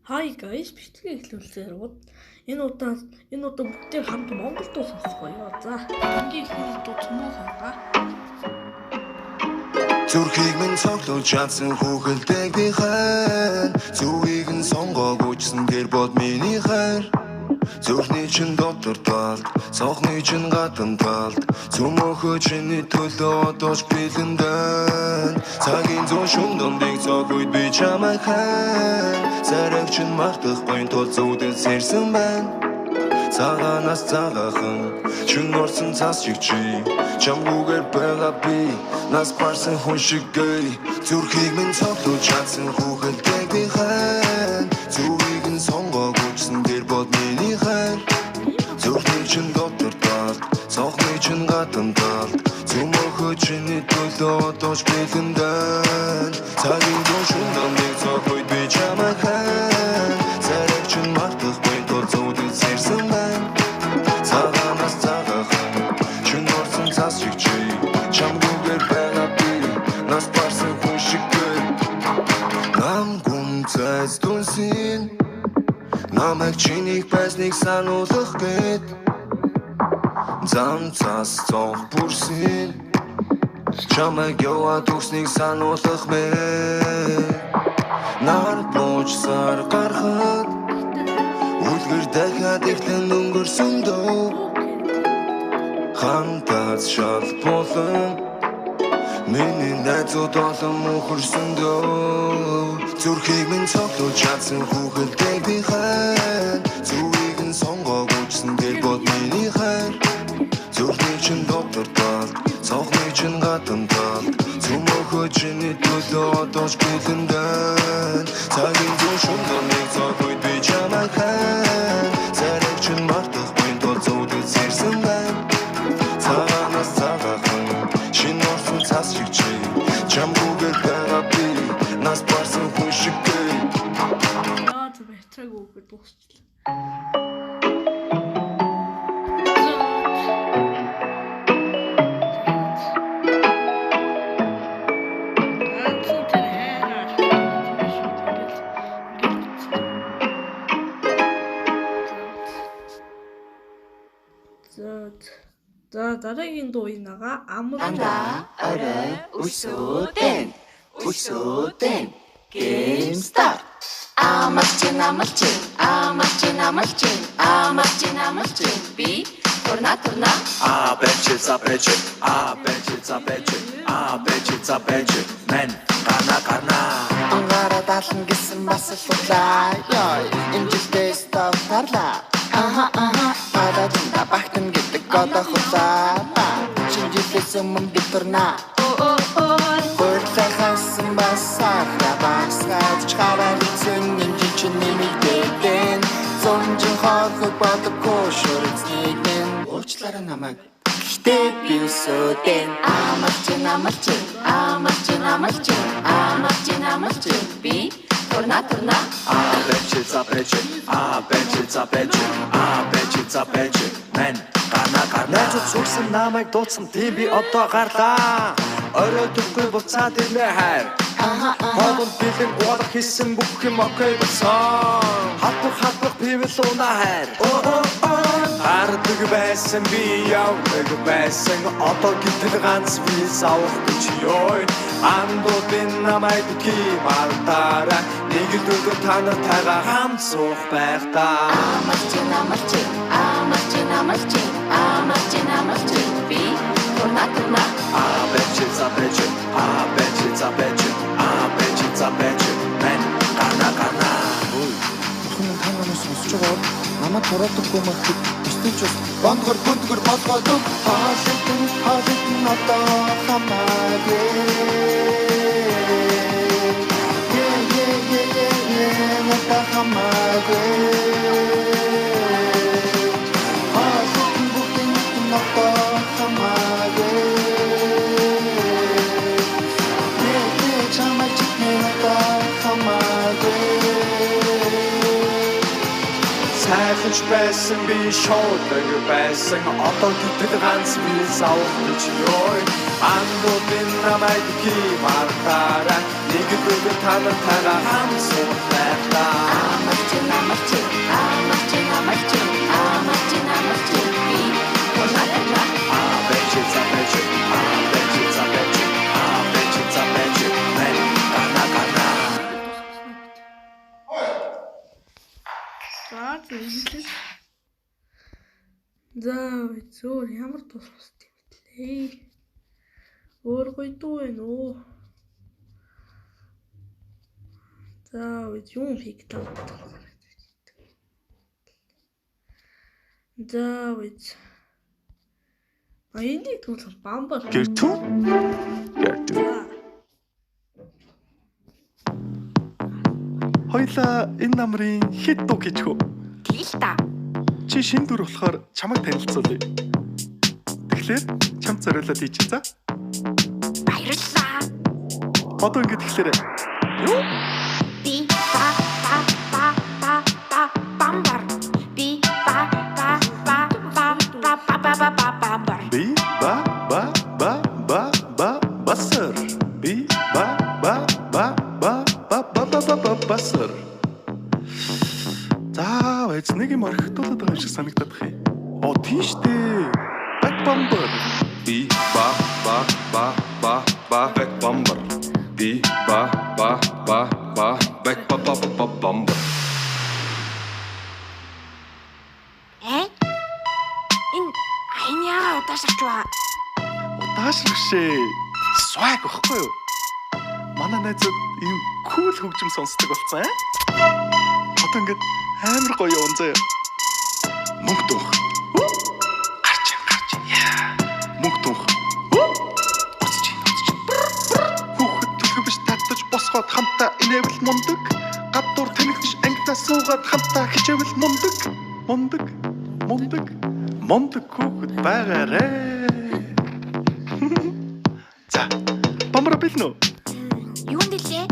Hi guys, бичлэгээ эхлүүлсээр энэ удаа бүгдээ хамт Монгол дуу сонсгоё. За, хамгийн эхний дуу цөмөө хангаа. Зүрхийг минь цоглуулж чадсан хүүхэлдэг би хайр. Зүвийг нь сонгоогүйчсэн тэр бод миний хайр. Зүрхний чин дотор талд, цонхны чин гадна талд. Цөмөхөө чиний төлөө одооч бэлэн байна. Цагийн зүүн шүн дундыг цохойд би чамайг хайр. Царайг чин мартахгүй тул зүудэл сэрсэн байна. Цагаанаас цагаахан шүн орсон цас шиг чи чамгүйгээр байгаа би нас барсан хүн шиг гээ. Зүрхийг минь цоглуулж чадсан хүүхэлдэг би хайр. Зүвийг нь сонгоогүйчсэн тэр бод миний хайр. Зүрхний чин дотор талд, цонхны чин гадна талд. Цөмөхөө чиний төлөө одооч бэлэн байна. Цагийн зүүн шүн дундыг цохойд би чамайг хайр. Царайг чин мартахгүй тул зүудэл сэрсэн байна. Цагаанаас цагаахан шүн орсон цас шиг чи чамгүйгээр байгаа би нас барсан хүн шиг гээ. Нам гүн цайз дүнсийн намайг чиний байсныг сануулах гээд зам цас цонх бүрсийн чамайг яваад өгснийг сануулах мэ. Нар бууж сар гарахад үлгэр дахиад эхлэн өнгөрсөн дөө. Хантаз шал болон миний найзууд олон мөхөрсөн дөө. Зүрхийг минь цоглуулж чадсан хүүхэлдэг би хайр. Зүвийг нь сонгоогүйчсэн тэр бод миний хайр. Зүрхний чин дотор талд, цонхны чин гадна талд. Цөмөхөө чиний төлөө одооч бэлэн байна. Цагийн зүүн шүн дундыг цохойд би чамайг хайр. Царайг чин мартахгүй тул зүудэл сэрсэн байна. Цагаанаас цагаахан шин орсон цас шиг чи чамгүйгээр байгаа би нас барсан хүн шиг гээ. Яа, за бэтрэг үгээр дуусчлаа. Ганцхан тэр хайраар тийм шүү дээ. Ингээл ингээл. За, дараагийн дуу энэ байгаа. Амар Дандаа орой өсөөдэн өсөөдэн Game start. Амарчин амарчин амарчин амарчин амарчин амарчин би турна турна А Б Ч За Б Ч А Б Ч За Б Ч А Б Ч За Б Ч мен гарна гарна. Ангараа даална гэсэн бас л худлаа. Йой, энэ жилдээ стоп тарлаа. Аха аха, падаа багтан гэдэг одоо худлаа. Шинэ жилээс өмнө би турна. Хуурлахасан бас ахра багсгаад чараа лицэн энэ жил чинь нэмэгдээдэн. Зомжин хорхог бодохгүй шүрцнийг минь уучлаарай намайг. Гэхдээ би өсөөдэн. Амарчин амарчин амарчин амарчин амарчин амарчин би турна турна. А Б Ч За Б Ч А Б Ч За Б Ч А Б Ч За Б Ч мен гарна гарна. Найзууд сүрсэн намайг дуудсан тийм би одоо гарлаа. Орой төвгүй буцаад ирнэ хайр. Хоолнд бэлэн угаалга хийсэн бүх юм окей болсон. Халдвар халдвар пивэл унаа хайр. Гардаг байсан би явдаг байсан одоо гэтэл ганц виз авах гэж ёо. Андуудын намайг битгий мартаарай. Нэг л өдөр та нартайгаа хамт суух байх та. Амарчин амарчин амарчин амарчин амарчин амарчин би турна турна. А Б Ч За Б Ч А Б Ч За Б Ч А Б Ч За Б Ч мен гарна гарна. Ой, бурхан минь та намайг сонсож байгаа бол намайг буруутгахгүй мах гэд бистэж бас бондгор бүндгөр болгоод өг. Хаалт нь хаалт нь одоо хамаагүй. Е е е е е надад хамаагүй. Хаалт нь бүгдийг нь одоо хамаагүй. Е е чамайг чигнэ надад хамаагүй. Сайхан Богинч байсан би шуудаг байсан. Одоо гэтэл ганц би савх гэж ёо. Андуудын намайг кимартаараа нэг өдөр та нартайгаа хамт суух байлаа. Амарчин амарчин амарчин амарчин амарчин амарчин би гунаа. Абэч забэч абэч забэч абэч забэч мен гана гана. За зөвлөл. За зөөр ямар дуу сонсд юм бэлээ. Өөр гоё дуу байна уу? За юм хийх таа. За үз. А энийг түл бамбар. Гэртүү. Гэртүү. Хоёлаа энэ намрын хит дуу гэж хөө. Тэгэл та. Чи шин дүр болохоор чамайг танилцуулъя. Тэгэхээр чамд зориулаад хийчих за. Баярлалаа. Одоо ингэж тэгэхээр юу? Би ба ба ба ба ба бамбар. Би ба ба ба ба ба ба ба ба ба бамбар. Би ба ба ба ба ба басар. Би ба ба ба ба ба ба ба ба ба басар. За, байж нэг юм орхигдуулаад байгаа юм шиг санагдаад их юм. Оо, тийм штэ. Back bumper. Би ба ба ба ба ба back bumper. Би ба ба ба ба back ba ba ba bumper. Э? Энэ айн яага удаашрч ба. Удаашрах шээ. Swag واخгүй юу? Манай найзууд ийм кул хөгжим сонсдог болсон аа. Одоо ингээд амар гоё явна заяа. Мөнгө дуух. Гарч ин гарч ин. Мөнгө дуух. Уцч ин уцч. Хүүхэд төлхөө биш татаж босгоод хамтаа инээвэл мундаг. Гадуур тэнэгдэж ангидаа суугаад хамтаа хичээвэл мундаг. Мундаг. Мундаг. Мундаг хүүхэд байгаарэ. За. Бамбар бэлнэ үү? Юунд дэлээ?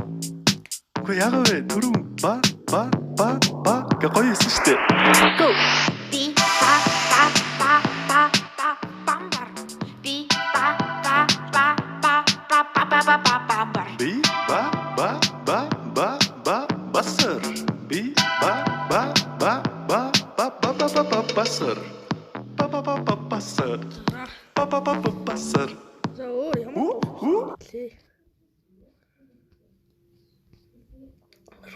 Үгүй яагаад вэ? Түрүүн ба ба ба ба гэ гоё юмсан шүү дээ. Go. Би ба ба ба ба ба бамбар. Би ба ба ба ба ба ба ба ба ба бамбар. Би ба ба ба ба ба басар. Би ба ба ба ба ба ба ба ба ба басар. Ба ба ба ба басар. Ба ба ба ба басар. За өөр ямар дуу лээ.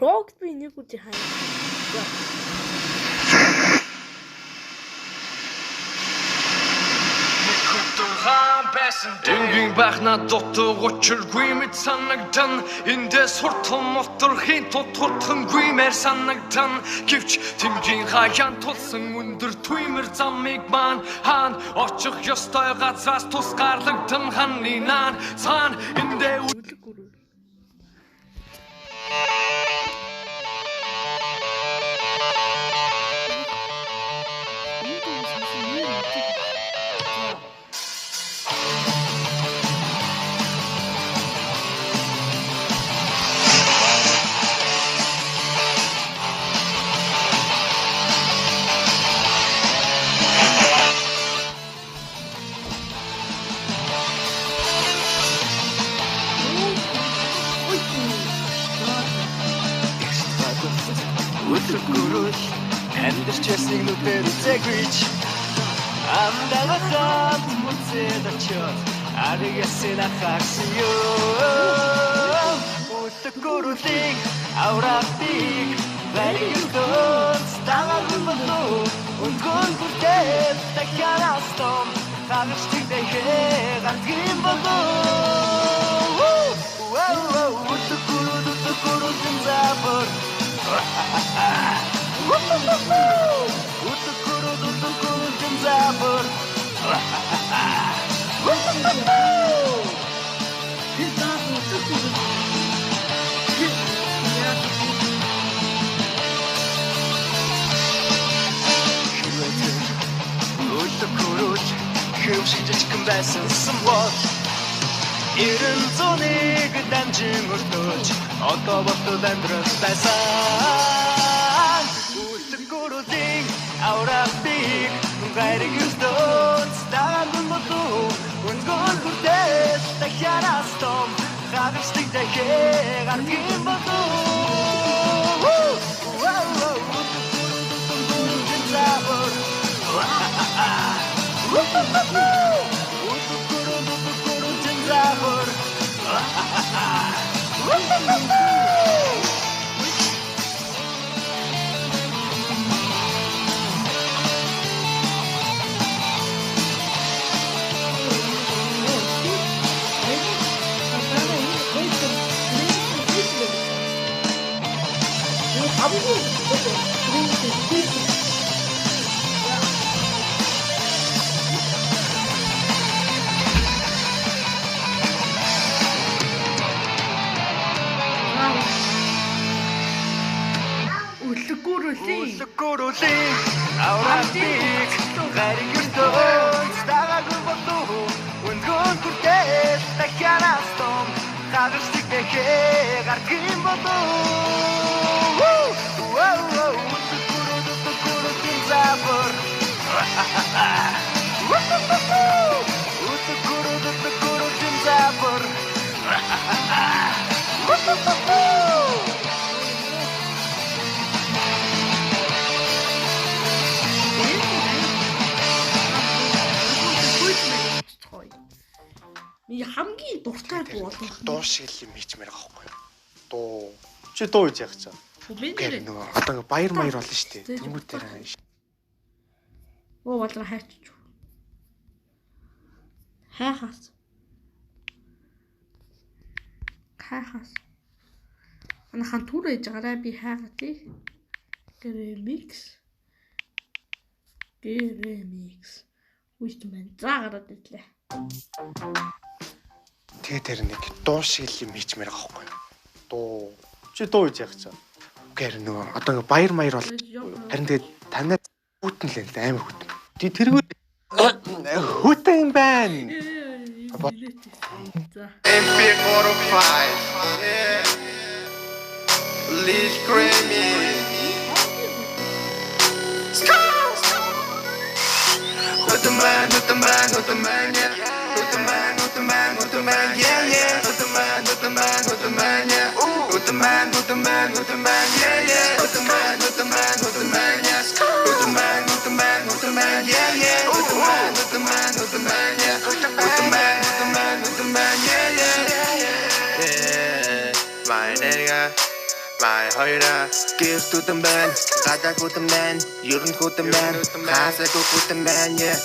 Рок би нэг үгүй хаа. Энгийн байхна дутуу учиргүй мэт санагдан эндээс хурдан моторхийн тут хурдангүй мэр санагдан гэвч тэмгийн хаяан тулсан өндөр туймэр замыг маань хаан очих ёстой газраас тусгаарлагдсан ханны наан цаан эндээ Үлгүрүүл амьдарч байсныг нүдээр үзээгүй ч амдагахан мүцээд очиод ариг ясын ахаарсан юм. Үлгүрүүлийг авраахтыг баригдон станаг болов өнгөн бүртээ дахиад том хагас тэгдэхээ гардгийн болов. Үлгүрүүл үлгүрүүл забор. Үлгүрүүл үлгүрүүл забор. Үлгүрүүл хэв шиг жижигхэн байсан бол 901 дамжин өртөөж одоо болтол амьдрал байсан. Үлгүрүүлийн Авралтыг гайрыг өстөөц даган болов үнгөн хүртэл дахиараас том хагарчдаг дахээ гардгийн болов. Үлгүрүлийн авралтыг гариг өртөөц дагаагүй болов үнгөн хүртэл дахиараас том хагарчдаг дэхээ гардгийн болов. Үлгүрүлийн завар Үлгүрүлийн завар. Миний хамгийн дуртай дуу болох дуу шиг л юм хийчмээр байгаа байхгүй юу? Дуу. Чи дуу хийж яах чам? Нөгөө одоо баяр маяр болно шүү дээ. Тэнгүүтээр Оо болоо хайчих. Хайхаас. Хайхаас. Анахан түр ээж гараа би хайгаа тий. Гэрэмикс. Гэрэмикс. Үгүй мэн. За гараад ирлээ. Тэгээ тэр нэг дуу шиг л юм хийчмээр байгаа байхгүй юу? Дуу. Чи дуу хийж яах чам? Үгүй нөгөө одоо баяр маяр бол харин тэгээ танай хүүтэн л энэ амар хүүтэн. Тэргүй хүүтэн байна. За. MP45. Lil Grammy. Hootaman, hootaman, hootaman, yeah. Hootaman, hootaman, hootaman, yeah, yeah. Hootaman, hootaman, hootaman, yeah. Hootaman, hootaman, hootaman, yeah, yeah. Hootaman, hootaman, hootaman, yeah. Hootaman, hootaman, hootaman, yeah, yeah. Hootaman, hootaman, hootaman, yeah. Hootaman, hootaman, hootaman, yeah, yeah. Yeah, my nigga. My хоёраа гэр түтэн байна, гадаа хүтэн байна, ер нь хүтэн байна, хаасаагүй хүтэн байна, yeah.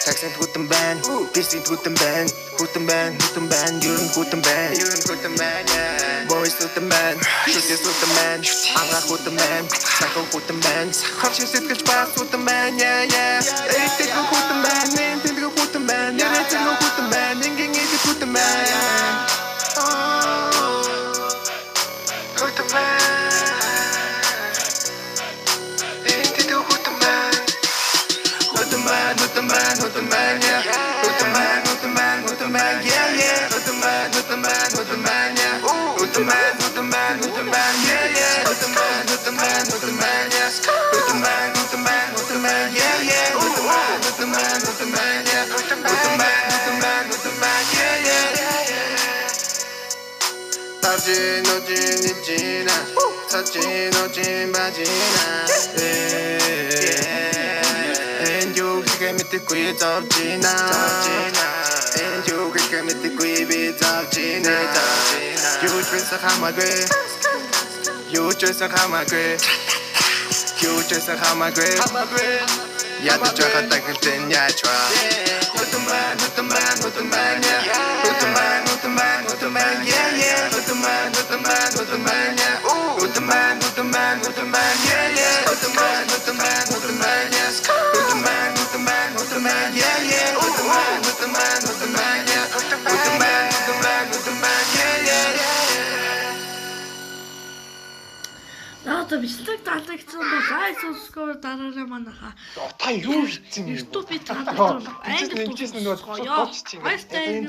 Таксинд хүтэн байна, бисинд хүтэн байна, хүтэн байна, хүтэн байна, ер нь хүтэн байна, ер нь хүтэн байна, yeah. Boys хүтэн байна, шүтээс хүтэн байна, ангаа хүтэн байна, сахуу хүтэн байна, хавшин сэтгэлж бас хүтэн байна, yeah, yeah. Эйтэйг хүтэн байна, нэн тэнэг хүтэн байна, нэрээ зэрэг хүтэн байна, ингийн идэх хүтэн байна. Hootaman, yeah. Hootaman, hootaman, hootaman, yeah, yeah. Hootaman, hootaman, hootaman, yeah. Hootaman, hootaman, hootaman, yeah, yeah. Hootaman, hootaman, hootaman, yeah. Hootaman, hootaman, hootaman, yeah, yeah. Hootaman, hootaman, hootaman, yeah. Hootaman, hootaman, hootaman, yeah, yeah. Таржин ожин ижина, сажин ожин бажина. Энд юу гэхээ мэдэхгүй зовж байна. Энд юу гэхээ мэдэхгүй би зовж байна. Юу ч байсан хамаагүй. Юу ч байсан хамаагүй. Юу ч байсан хамаагүй. Ядаж байхад дахилтэн яаж вэ? Hootaman, hootaman, hootaman, yeah. Hootaman, hootaman, hootaman, yeah, yeah. Hootaman, hootaman, hootaman, yeah. Hootaman, hootaman, hootaman, yeah, yeah. Hootaman, hootaman, hootaman, yeah. Hootaman, hootaman, hootaman, yeah, yeah. Hootaman, hootaman, hootaman, yeah. Hootaman, hootaman, hootaman, yeah, yeah. Одоо бичлэг таалагдсан бол лайк, subscribe дараарай манайхаа. Та юу хийсэн юм? YouTube-ийг таалагдсан. Англи хэлсэн нь бол дууч чинь. Энэ